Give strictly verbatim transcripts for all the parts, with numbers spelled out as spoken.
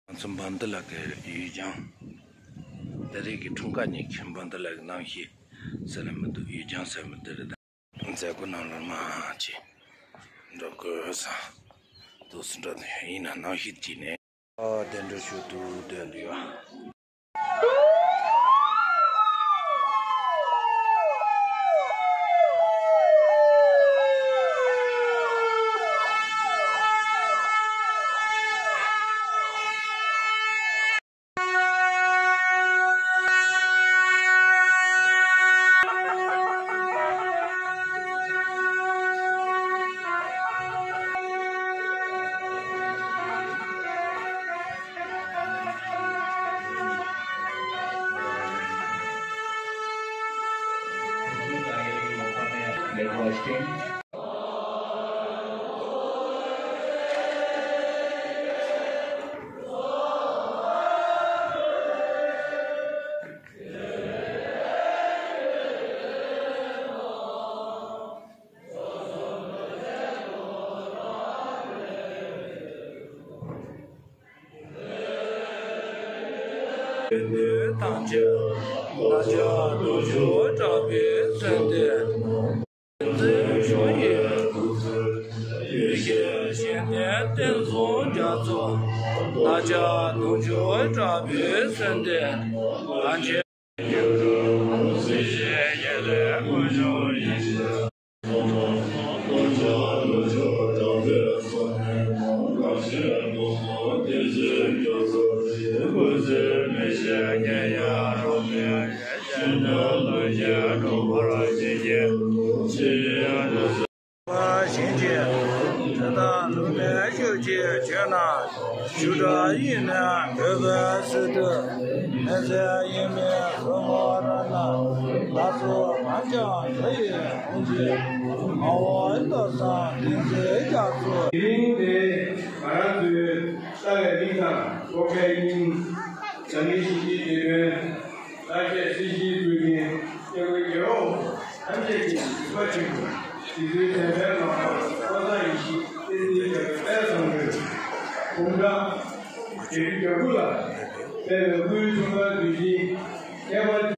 ང་ཚོ་འབངས་འདི་ལ་གི་ཡུལ་ལྗོངས། ད་རེས་ཀྱི་འཁྲུངས་སྐར་ཉིན་གྱི་འབངས་འདི་ལ་གི་གནམ་གཤིས་ཟེར་ལ་མི་འདུག་ཡུལ་ལྗོངས་ཟེར་མི་འདུག་རེད། མཛད་སྒོ་ནང་ལོ་མ་ཅིག་འགྲོ་དགོས་ས་འདུག་སེ་འགྲོ་དེ་ཡིན་ན་གནམ་གཤིས་ཅིག་ནས་ཨ་གདན་འདྲེན་ཞུ་འདུག་བསྡད་ལ་ཡོད། ཐམས་ཅད་བདག་ཅག་དུང་ཕྱུར་གྲགས་པའི་མཚོན་དེ། མཛད་བཞུགས་ཡི། ཡེ་ཤེས་ཞལ་ལྡན་བསྟན་སྲུང་རྒྱ་མཚོ། བདག་ཅག་དུང་ཕྱུར་གྲགས་པའི་མཚོན་དེ། གང་ཕྱིར། བཞིན་གྱི་དེ་དག་ལུས་ལེན་ཤུགས་ཀྱིས་བྱོན་ན། ཞུ་དག་ཡིན་ནས་འགོད་པའི་སྲོལ་གྲོས། མི་ཚེ་ཡིན་མིན་གཟུ་བོར་ན། ལགས་སོ། གང་ཀྱང་དགྲ་ཡི་དཔུང་གིས། མ་འོངས་སྟོབས་བཟང་བསྟན་འཛིན་རྒྱ་མཚོ། དེ་རིང་དེ་ང་རང་ཚོའི་རྩ་བའི་མིང་དང་ཐོག་ཁའི་སྙིང་། བྱམས་སྙིང་རྗེ་ཆེན་པོའི་བཀའ་བརྒྱད་སྲིད་ཞིའི་མཛོད་ཀྱི་སྐྱེ་བོའི་རྒྱལ་བ་ཐམས་ཅད་ཀྱི་གཟིགས་པ་ཆེན་པོ། རྗེ་བཙུན་བྱམས་པའི་ལག་པ་བློ་བཟང་ཡེ་ཤེས་བསྟན་འཛིན་རྒྱ་མཚོའི་དཔལ་བཟང་པོའི་དགུང་གྲངས་བརྒྱད་ཅུ་གྱ་དགུ་ལ་ཕེབས་པའི་སྐུའི་འཁྲུངས་སྐར་དུས་ཆེན་ཁྱད་པར།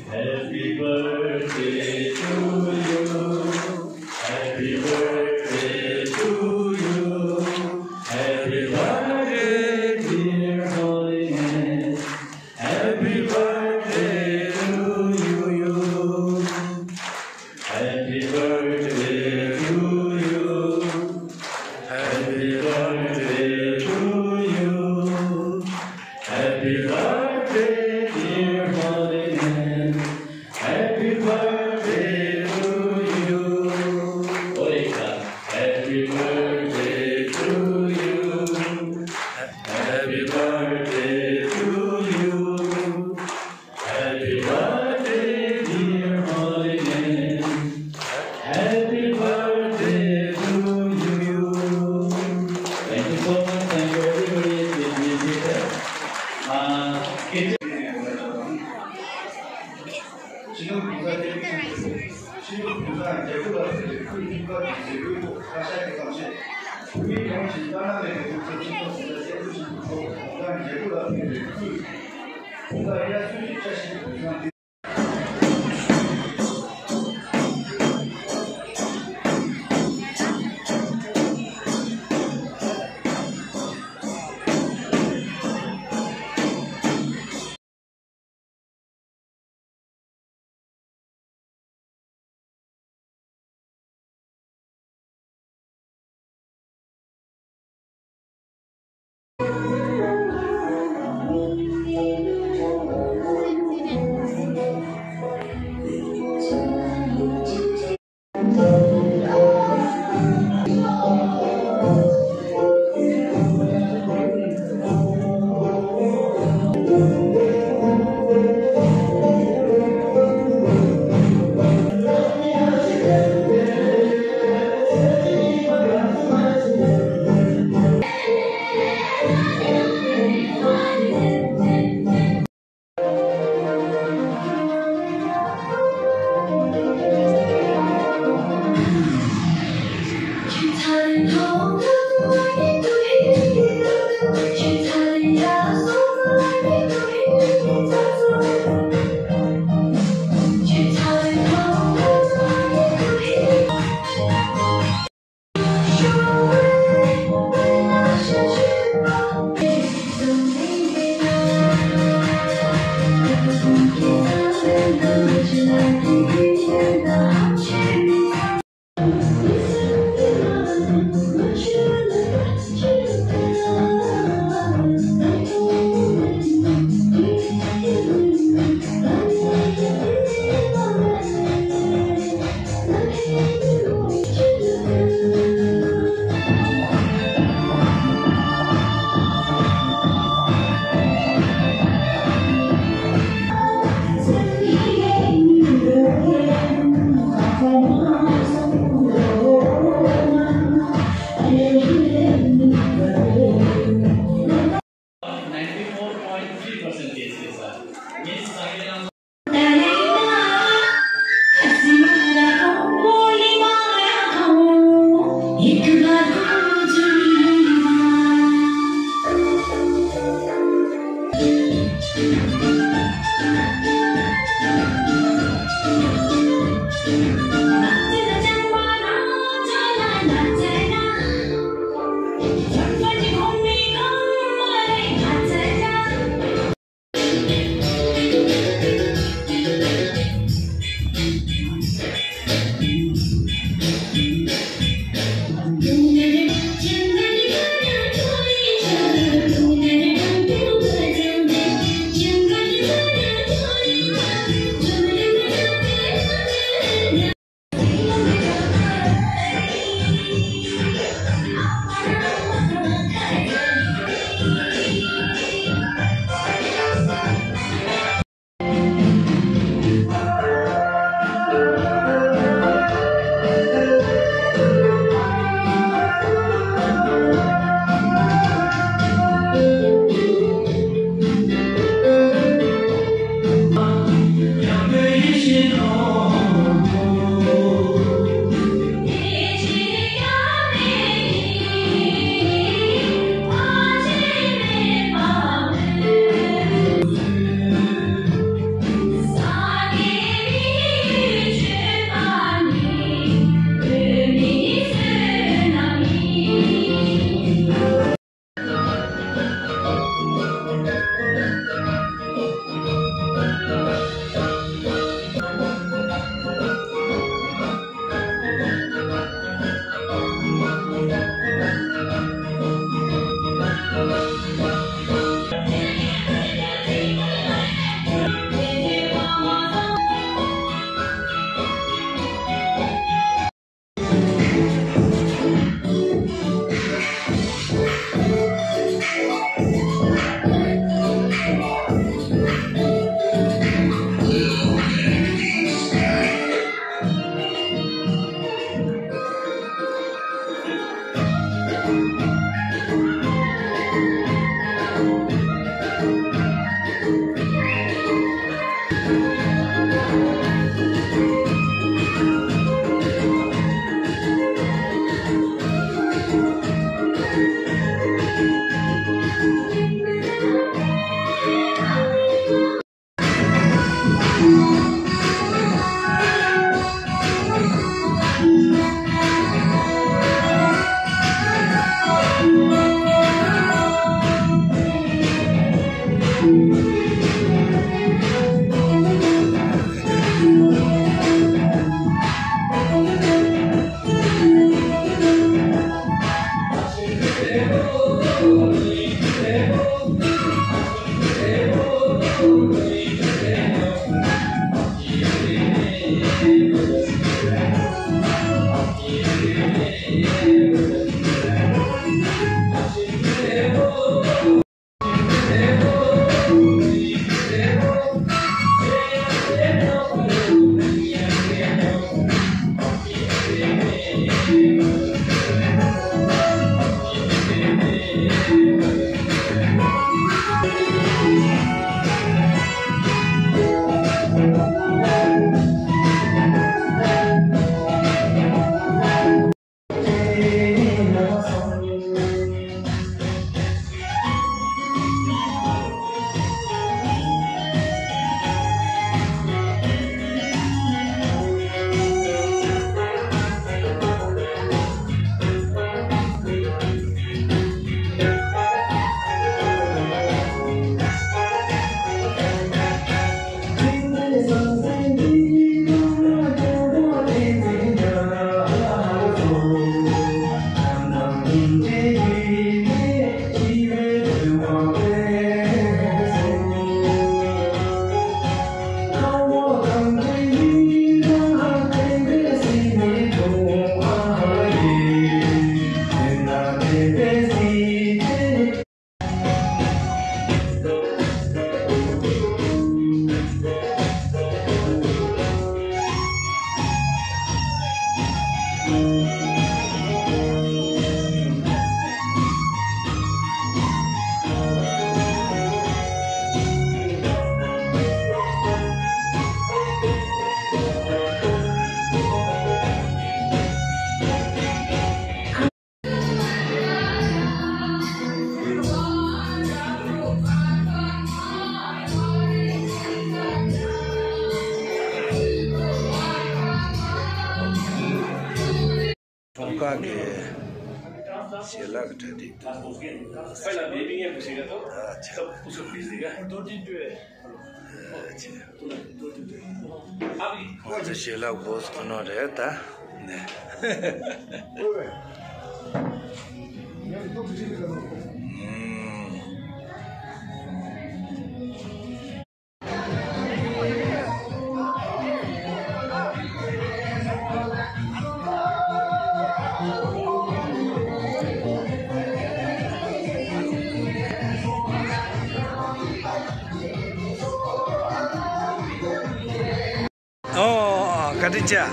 Happy birthday to you. Happy birthday to you. Happy birthday, dear Holiness. Happy birthday to you. Happy birthday to you. Happy birthday to you. Happy birthday, dear Holiness. Happy birthday to you. Holy God. Happy birthday to you. Happy birthday to you. Happy birthday, dear Holiness. Happy birthday to you. Thank you so much. Thank you, everybody. Please be seated. Uh, it- ཕྱི་ནང་གུང་ས་ཏེ་ཕི་ཤིང་ཕུ་ཕྱི་ནང་གུང་ས་རྒྱལ་པོ་ལ་ཕེབས་པའི་སྐུའི་ཐུགས་ཀར་གྱི་མཛད་སྒོའི་ཐོག་བཀའ་ཤག་གི་གཏམ་བཤད། བོད་མི་ཡོངས་ཀྱི་བླ་ན་མེད་པའི་གདུང་སེམས་ཆེན་པོ་ཟིན་ལ་སྐྱབས་འགྲོ་ཞིག་གི་ཐོག་གུང་ས་རྒྱལ་པོ་ལ་ཕེབས་པའི་སྐུའི་གུང་ས་དབྱར་གསོལ་གྱི་བཀྲ་ཤིས་པའི་གུང་སེང་འདི། ཁྲོམ་ཁག་གི་ཞལ་ལག་གི་གྲ་སྒྲིག་དེ་ཚོ་ད་ཆ། ང་ཚོ་ཞལ་ལག་བོ་སི་ཁོ་ནོ་རེད་ད། ནས། ཨོ། བཀའ་དྲིན་ཆེ།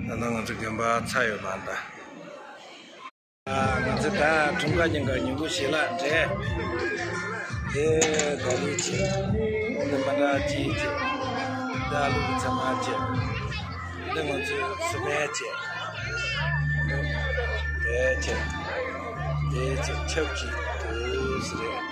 ད་ལྟ་ང་ཚོ་དགོན་པ་ཚར་ཡོད་པ་འདྲ། ང་ཚོ་ད་འཁྲུངས་སྐར་ཉིན་ག་ཉིན་གུང་ཞལ་ལག་འབྲས། དེ་ག་ལེ་བྱས། འདི་མ་འདྲ་ཅིག་བྱས། ད་ལུག་ཚ་མ་བྱས། འདི་ང་ཚོས་སུ་མེད་བྱས། དེ་བྱས། དེ་བྱས་ཆབ་ཅིག་དུས་སུ་རེད།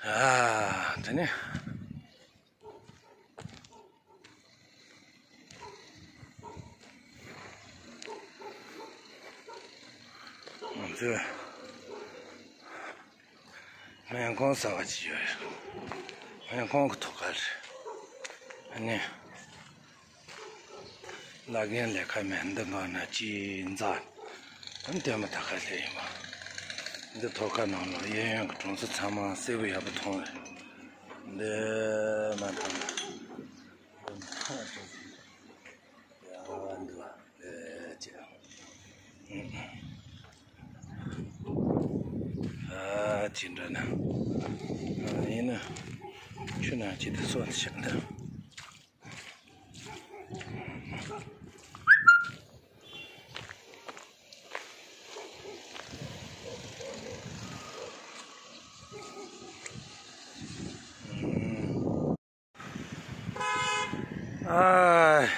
ཨ། དེ་ནས། ང་ཚོས་སྨན་ཁང་གསར་པ་ཅིག་ཡོད་རེད། སྨན་ཁང་གི་ཐོག་ཁ་རེད། ཨ་ནི། བླ་རྒན་ལས་ཀ་མེད་འདི་འགག་ན་ཅི་འཛའ། ཨ་ནི་དེ་མ་ཐག་ཁ་སླེབས་ཡིན་པ། འདི་ཐོག་ཁ་ནང་ལ་གཡས་གཡོན་གྱི་གྲོང་གསེབ་ཚང་མ་གསལ་པོ་ཡག་པོ་མཐོང་རེད། འདི་མ་མཐོང་ན། ཡ་འདི་ལ་ལས་ཅི། ཨ་ཅི་འདྲ་ན། ཡིན་ན། ཆུ་ནང་ཅི་དེ་སོ་ཤག་འདི། ཨ།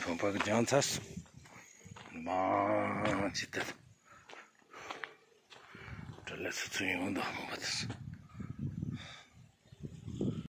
བོད་པ་གི་རྒྱང་ཚ་སོང་། མང་ཅི་ལྟར། དྲ་ལ་སུ་ཚུགས་ཡོང་དོ་མོ་པ་དེ།